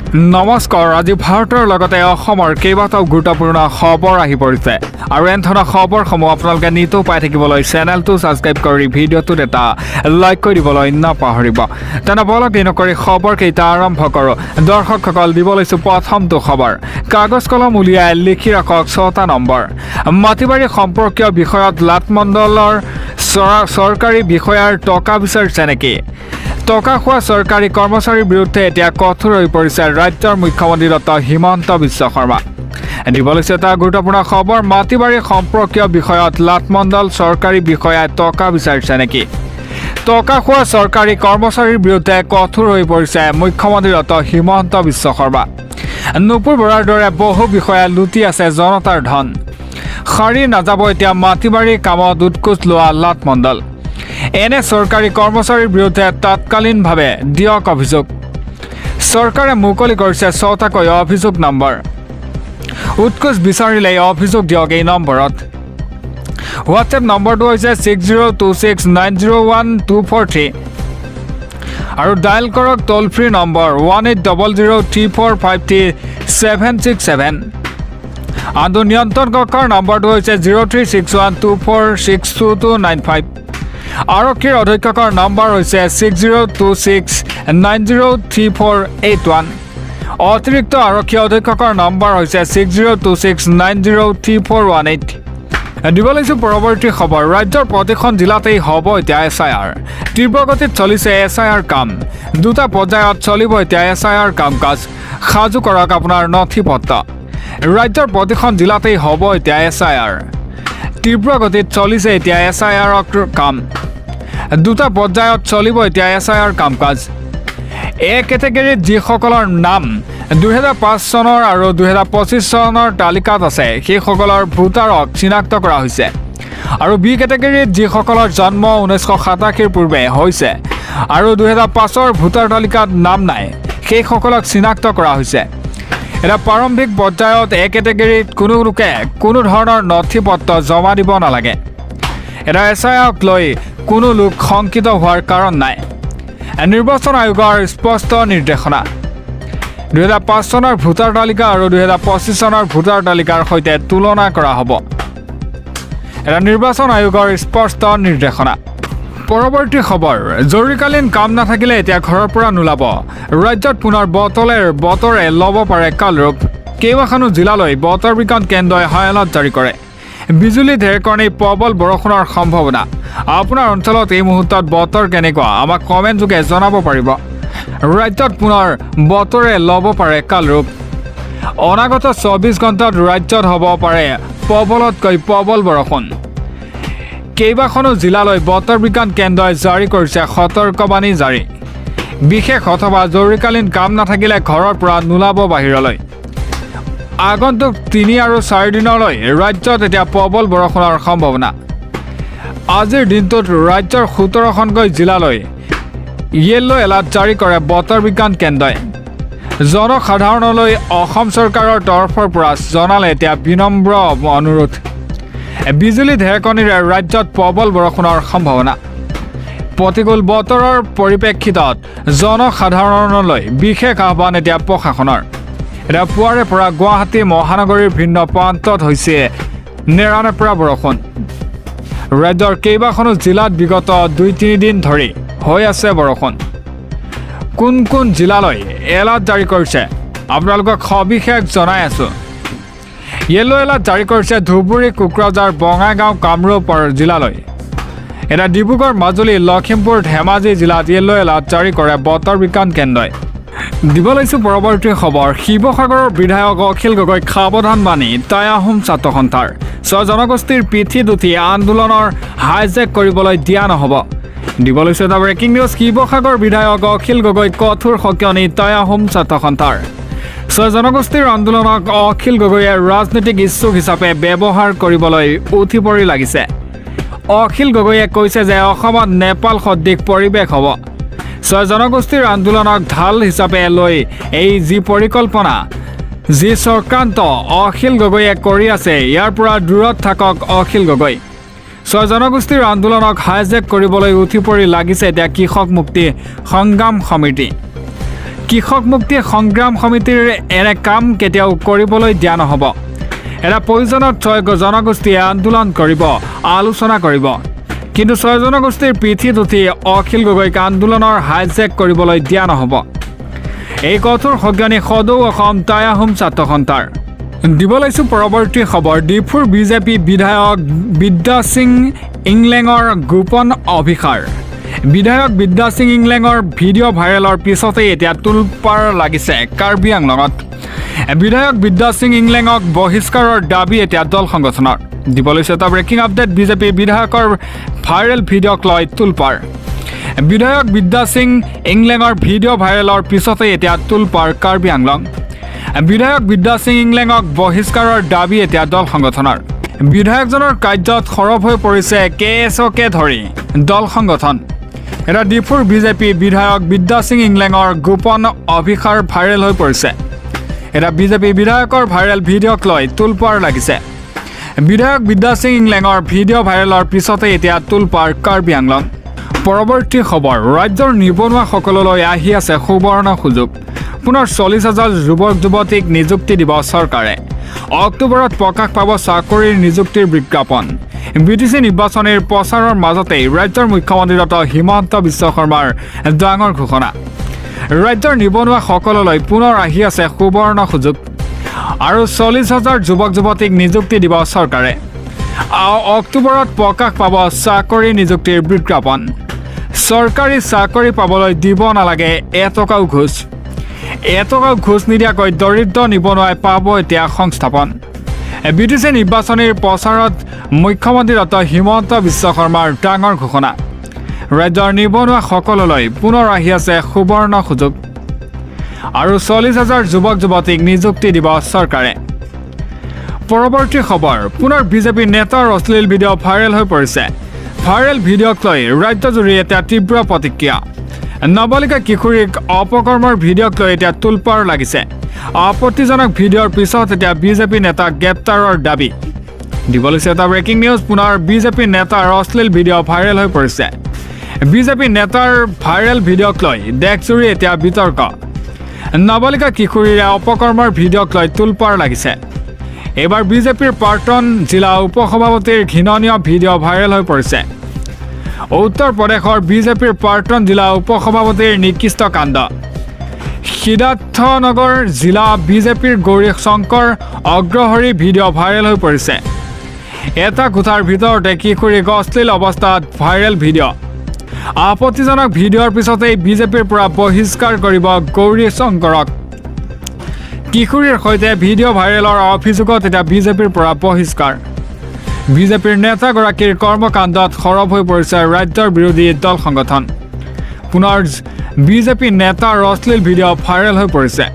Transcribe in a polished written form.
নমস্কাৰ। আজি ভাৰতৰ লগতে অসমৰ কেইবাটাও গুৰুত্বপূৰ্ণ খবৰ আহি পৰিছে আৰু এনেধৰণৰ খবৰসমূহ আপোনালোকে নিতৌ পাই থাকিবলৈ চেনেলটো ছাবস্ক্ৰাইব কৰি ভিডিঅ'টোত এটা লাইক কৰি দিবলৈ নাপাহৰিব। তেনে বলক, দেৰি নকৰি খবৰকেইটা আৰম্ভ কৰোঁ। দৰ্শকসকল, দিব লৈছোঁ প্ৰথমটো খবৰ। কাগজ কলম উলিয়াই লিখি ৰাখক ছটা নম্বৰ। মাটিবাৰী সম্পৰ্কীয় বিষয়ত লাটমণ্ডলৰ চৰকাৰী বিষয়াৰ টকা বিচাৰিছে নেকি? টকা খোৱা চৰকাৰী কৰ্মচাৰীৰ বিৰুদ্ধে এতিয়া কঠোৰ হৈ পৰিছে ৰাজ্যৰ মুখ্যমন্ত্ৰী ডক্টৰ হিমন্ত বিশ্ব শৰ্মা। দিব লৈছে এটা গুৰুত্বপূৰ্ণ খবৰ। মাটিবাৰী সম্পৰ্কীয় বিষয়ত লাটমণ্ডল চৰকাৰী বিষয়াই টকা বিচাৰিছে নেকি? টকা খোৱা চৰকাৰী কৰ্মচাৰীৰ বিৰুদ্ধে কঠোৰ হৈ পৰিছে মুখ্যমন্ত্ৰী ডক্টৰ হিমন্ত বিশ্ব শৰ্মা। নুপুৰ বৰাৰ দৰে বহু বিষয়াই লুটি আছে জনতাৰ ধন। সাৰি নাযাব এতিয়া মাটিবাৰীৰ কামত উৎকোচ লোৱা লাটমণ্ডল। এনে চৰকাৰী কৰ্মচাৰীৰ বিৰুদ্ধে তৎকালীনভাৱে দিয়ক অভিযোগ। চৰকাৰে মুকলি কৰিছে ছটাকৈ অভিযোগ নম্বৰ। উৎকোচ বিচাৰিলে অভিযোগ দিয়ক এই নম্বৰত। হোৱাটছএপ নম্বৰটো হৈছে 6026901243 আৰু ডায়েল কৰক toll free number 1800 345 3767। আনটো নিয়ন্ত্ৰণ কক্ষৰ নম্বৰটো হৈছে 0361 2462295। আৰক্ষীৰ অধীক্ষকৰ নম্বৰ হৈছে 6026903481। অতিৰিক্ত আৰক্ষী অধীক্ষকৰ নম্বৰ হৈছে 6026903418। দিব লৈছোঁ পৰৱৰ্তী খবৰ। ৰাজ্যৰ প্ৰতিখন জিলাতেই হ'ব এতিয়া এছআইআৰ। তীব্ৰ গতিত চলিছে এছআইআৰ কাম। দুটা পৰ্যায়ত চলিব এতিয়া এছআইআৰ কাম কাজ। সাজু কৰক আপোনাৰ নথি পত্ৰ। ৰাজ্যৰ প্ৰতিখন জিলাতেই হ'ব এতিয়া এছআইআৰ। তীব্ৰ গতিত চলিছে এতিয়া এছআইআৰৰ কাম। দুটা পৰ্যায়ত চলিব এতিয়া এছআইআৰ কাম কাজ। এ কেটেগৰীত যিসকলৰ নাম 2005 চনৰ আৰু 2025 চনৰ তালিকাত আছে, সেইসকলৰ ভোটাৰক চিনাক্ত কৰা হৈছে আৰু বি কেটেগৰীত যিসকলৰ জন্ম 1987ৰ পূৰ্বে হৈছে আৰু 2005ৰ ভোটাৰ তালিকাত নাম নাই, সেইসকলক চিনাক্ত কৰা হৈছে। এতিয়া প্ৰাৰম্ভিক পৰ্যায়ত এ কেটেগৰীত কোনো লোকে কোনো ধৰণৰ নথি পত্ৰ জমা দিব নালাগে। এতিয়া এছআইআৰক লৈ কোনো লোক শংকিত হোৱাৰ কাৰণ নাই। নিৰ্বাচন আয়োগৰ স্পষ্ট নিৰ্দেশনা, 2005 চনৰ ভোটাৰ তালিকা আৰু 2025 চনৰ ভোটাৰ তালিকাৰ সৈতে তুলনা কৰা হ'ব। এটা নিৰ্বাচন আয়োগৰ স্পষ্ট নিৰ্দেশনা। পৰৱৰ্তী খবৰ। জৰুৰীকালীন কাম নাথাকিলে এতিয়া ঘৰৰ পৰা নোলাব। ৰাজ্যত পুনৰ বতৰে ল'ব পাৰে কালৰূপ। কেইবাখনো জিলালৈ বতৰ বিজ্ঞান কেন্দ্ৰই হাই এলাৰ্ট জাৰি কৰে। বিজুলী, ঢেৰেকণি, প্ৰবল বৰষুণৰ সম্ভাৱনা। আপোনাৰ অঞ্চলত এই মুহূৰ্তত বতৰ কেনেকুৱা, আমাক কমেণ্ট যোগে জনাব পাৰিব। ৰাজ্যত পুনৰ বতৰে ল'ব পাৰে কালৰূপ। অনাগত 24 ঘণ্টাত ৰাজ্যত হ'ব পাৰে প্ৰবলতকৈ প্ৰবল বৰষুণ। কেইবাখনো জিলালৈ বতৰ বিজ্ঞান কেন্দ্ৰই জাৰি কৰিছে সতৰ্কবাণী জাৰি। বিশেষ অথবা জৰুৰীকালীন কাম নাথাকিলে ঘৰৰ পৰা নোলাব বাহিৰলৈ। আগন্তুক 3 আৰু 4 দিনলৈ ৰাজ্যত এতিয়া প্ৰবল বৰষুণৰ সম্ভাৱনা। আজিৰ দিনটোত ৰাজ্যৰ 17খনকৈ জিলালৈ য়েল্ল' এলাৰ্ট জাৰি কৰে বতৰ বিজ্ঞান কেন্দ্ৰই। জনসাধাৰণলৈ অসম চৰকাৰৰ তৰফৰ পৰা জনালে এতিয়া বিনম্ৰ অনুৰোধ। বিজুলী, ঢেৰেকণিৰে ৰাজ্যত প্ৰবল বৰষুণৰ সম্ভাৱনা। প্ৰতিকূল বতৰৰ পৰিপ্ৰেক্ষিতত জনসাধাৰণলৈ বিশেষ আহ্বান এতিয়া প্ৰশাসনৰ। এতিয়া পুৱাৰে পৰা গুৱাহাটী মহানগৰীৰ ভিন্ন প্ৰান্তত হৈছে নেৰানেপেৰা বৰষুণ। ৰাজ্যৰ কেইবাখনো জিলাত বিগত 2-3 দিন ধৰি হৈ আছে বৰষুণ। কোন কোন জিলালৈ এলাৰ্ট জাৰি কৰিছে, আপোনালোকক সবিশেষ জনাই আছোঁ। য়েল্ল' এলাৰ্ট জাৰি কৰিছে ধুবুৰী, কোকৰাঝাৰ, বঙাইগাঁও, কামৰূপ জিলালৈ। এতিয়া ডিব্ৰুগড়, মাজুলী, লখিমপুৰ, ধেমাজি জিলাত য়েল্ল' এলাৰ্ট জাৰি কৰে বতৰ বিজ্ঞান কেন্দ্ৰই। দিব লৈছোঁ পৰৱৰ্তী খবৰ। শিৱসাগৰৰ বিধায়ক অখিল গগৈক সাৱধান বাণী টাই আহোম ছাত্ৰ সন্থাৰ। ছয় জনগোষ্ঠীৰ পিঠিত উঠি আন্দোলনৰ হাইজেক কৰিবলৈ দিয়া নহ'ব। দিব লৈছোঁ এটা ব্ৰেকিং নিউজ। শিৱসাগৰ বিধায়ক অখিল গগৈক কঠোৰ সকিয়নি টাই আহোম ছাত্ৰ সন্থাৰ। ছয় জনগোষ্ঠীৰ আন্দোলনক অখিল গগৈয়ে ৰাজনৈতিক ইছ্যু হিচাপে ব্যৱহাৰ কৰিবলৈ উঠি পৰি লাগিছে। অখিল গগৈয়ে কৈছে যে অসমত নেপাল সদৃশ পৰিৱেশ হ'ব। ছয় জনগোষ্ঠীৰ আন্দোলনক ঢাল হিচাপে লৈ এই যি পৰিকল্পনা, যি চক্ৰান্ত অখিল গগৈয়ে কৰি আছে, ইয়াৰ পৰা দূৰত থাকক অখিল গগৈ। ছয় জনগোষ্ঠীৰ আন্দোলনক হাইজেক কৰিবলৈ উঠি পৰি লাগিছে এতিয়া কৃষক মুক্তি সংগ্ৰাম সমিতি। কৃষক মুক্তি সংগ্ৰাম সমিতিৰ এনে কাম কেতিয়াও কৰিবলৈ দিয়া নহ'ব। এটা প্ৰয়োজনত ছয় জনগোষ্ঠীয়ে আন্দোলন কৰিব, আলোচনা কৰিব, কিন্তু ছয় জনগোষ্ঠীৰ পিঠিত উঠি অখিল গগৈক আন্দোলনৰ হাইজেক কৰিবলৈ দিয়া নহ'ব। এই কঠোৰ সকিয়নি সদৌ অসম টাই আহোম ছাত্ৰ সন্থাৰ। দিব লৈছোঁ পৰৱৰ্তী খবৰ। ডিফুৰ বিজেপি বিধায়ক বিদ্যাসিং ইংলেঙৰ গোপন অভিসাৰ। বিধায়ক বিদ্যাসিং ইংলেঙৰ ভিডিঅ' ভাইৰেলৰ পিছতেই এতিয়া তোলপাৰ লাগিছে কাৰ্বি আংলঙত। বিধায়ক বিদ্যাসিং ইংলেঙক বহিষ্কাৰৰ দাবী এতিয়া দল সংগঠনৰ। দিব লৈছে এটা ব্ৰেকিং আপডেট। বিজেপি বিধায়কৰ ভাইৰেল ভিডিঅ'ক লৈ তোলপাৰ। বিধায়ক বিদ্যাসিং ইংলেঙৰ ভিডিঅ' ভাইৰেলৰ পিছতেই এতিয়া তোলপাৰ কাৰ্বি আংলং। বিধায়ক বিদ্যাসিং ইংলেঙক বহিষ্কাৰৰ দাবী এতিয়া দল সংগঠনৰ। বিধায়কজনৰ কাৰ্যত সৰব হৈ পৰিছে কে এছকে ধৰি দল সংগঠন। এতিয়া ডিফুৰ বিজেপি বিধায়ক বিদ্যাসিং ইংলেঙৰ গোপন অভিসাৰ ভাইৰেল হৈ পৰিছে। এতিয়া বিজেপি বিধায়কৰ ভাইৰেল ভিডিঅ'ক লৈ তোলপাৰ লাগিছে। বিধায়ক বিদ্যাসিং ইংলেঙৰ ভিডিঅ' ভাইৰেলৰ পিছতে এতিয়া তোলপাৰ কাৰ্বি আংলং। পৰৱৰ্তী খবৰ। ৰাজ্যৰ নিবনুৱাসকললৈ আহি আছে সুবৰ্ণ সুযোগ। পুনৰ 40,000 যুৱক যুৱতীক নিযুক্তি দিব চৰকাৰে। অক্টোবৰত প্ৰকাশ পাব চাকৰিৰ নিযুক্তিৰ বিজ্ঞাপন। বিটিচি নিৰ্বাচনীৰ প্ৰচাৰৰ মাজতেই ৰাজ্যৰ মুখ্যমন্ত্ৰী ডক্টৰ হিমন্ত বিশ্ব শৰ্মাৰ ডাঙৰ ঘোষণা। ৰাজ্যৰ নিবনুৱাসকললৈ পুনৰ আহি আছে সুবৰ্ণ সুযোগ আৰু 40,000 যুৱক যুৱতীক নিযুক্তি দিব চৰকাৰে। অক্টোবৰত প্ৰকাশ পাব চাকৰি নিযুক্তিৰ বিজ্ঞাপন। চৰকাৰী চাকৰি পাবলৈ দিব নালাগে এটকাও ঘোচ। এটকাও ঘোচ নিদিয়াকৈ দৰিদ্ৰ নিবনুৱাই পাব এতিয়া সংস্থাপন। বিটিচি নিৰ্বাচনীৰ প্ৰচাৰত মুখ্যমন্ত্ৰী ডক্টৰ হিমন্ত বিশ্ব শৰ্মাৰ ডাঙৰ ঘোষণা। ৰাজ্যৰ নিবনুৱাসকললৈ পুনৰ আহি আছে সুবৰ্ণ সুযোগ আৰু 40,000 যুৱক যুৱতীক নিযুক্তি দিব চৰকাৰে। পৰৱৰ্তী খবৰ। পুনৰ বিজেপি নেতাৰ অশ্লীল ভিডিঅ' ভাইৰেল হৈ পৰিছে। ভাইৰেল ভিডিঅ'ক লৈ ৰাজ্যজুৰি এতিয়া তীব্ৰ প্ৰতিক্ৰিয়া। নাবালিকা কিশোৰীক অপকৰ্মৰ ভিডিঅ'ক লৈ এতিয়া তোলপাৰ লাগিছে। আপত্তিজনক ভিডিঅ'ৰ পিছত এতিয়া বিজেপি নেতাক গ্ৰেপ্তাৰৰ দাবী। দিব লৈছে এটা ব্ৰেকিং নিউজ। পুনৰ বিজেপি নেতাৰ অশ্লীল ভিডিঅ' ভাইৰেল হৈ পৰিছে। বিজেপি নেতাৰ ভাইৰেল ভিডিঅ'ক লৈ দেশজুৰি এতিয়া বিতৰ্ক। নাবালিকা কিশোৰীৰে অপকৰ্মৰ ভিডিঅ'ক লৈ তোলপাৰ লাগিছে। এইবাৰ বিজেপিৰ প্ৰাক্তন জিলা উপসভাপতিৰ ঘৃণনীয় ভিডিঅ' ভাইৰেল হৈ পৰিছে। উত্তৰ প্ৰদেশৰ বিজেপিৰ প্ৰাক্তন জিলা উপসভাপতিৰ নিকৃষ্ট কাণ্ড। সিদ্ধাৰ্থনগৰ জিলা বিজেপিৰ গৌৰী শংকৰ অগ্ৰহৰী ভিডিঅ' ভাইৰেল হৈ পৰিছে। এটা কোঠাৰ ভিতৰতে কিশোৰীক অশ্লীল অৱস্থাত ভাইৰেল ভিডিঅ'। আপত্তিজনক ভিডিঅ'ৰ পিছতেই বিজেপিৰ পৰা বহিষ্কাৰ কৰিব গৌৰী শংকৰক। কিশোৰীৰ সৈতে ভিডিঅ' ভাইৰেলৰ অভিযোগত এতিয়া বিজেপিৰ পৰা বহিষ্কাৰ। বিজেপিৰ নেতাগৰাকীৰ কৰ্মকাণ্ডত সৰব হৈ পৰিছে ৰাজ্যৰ বিৰোধী দল সংগঠন। পুনৰ বিজেপি নেতাৰ অশ্লীল ভিডিঅ' ভাইৰেল হৈ পৰিছে।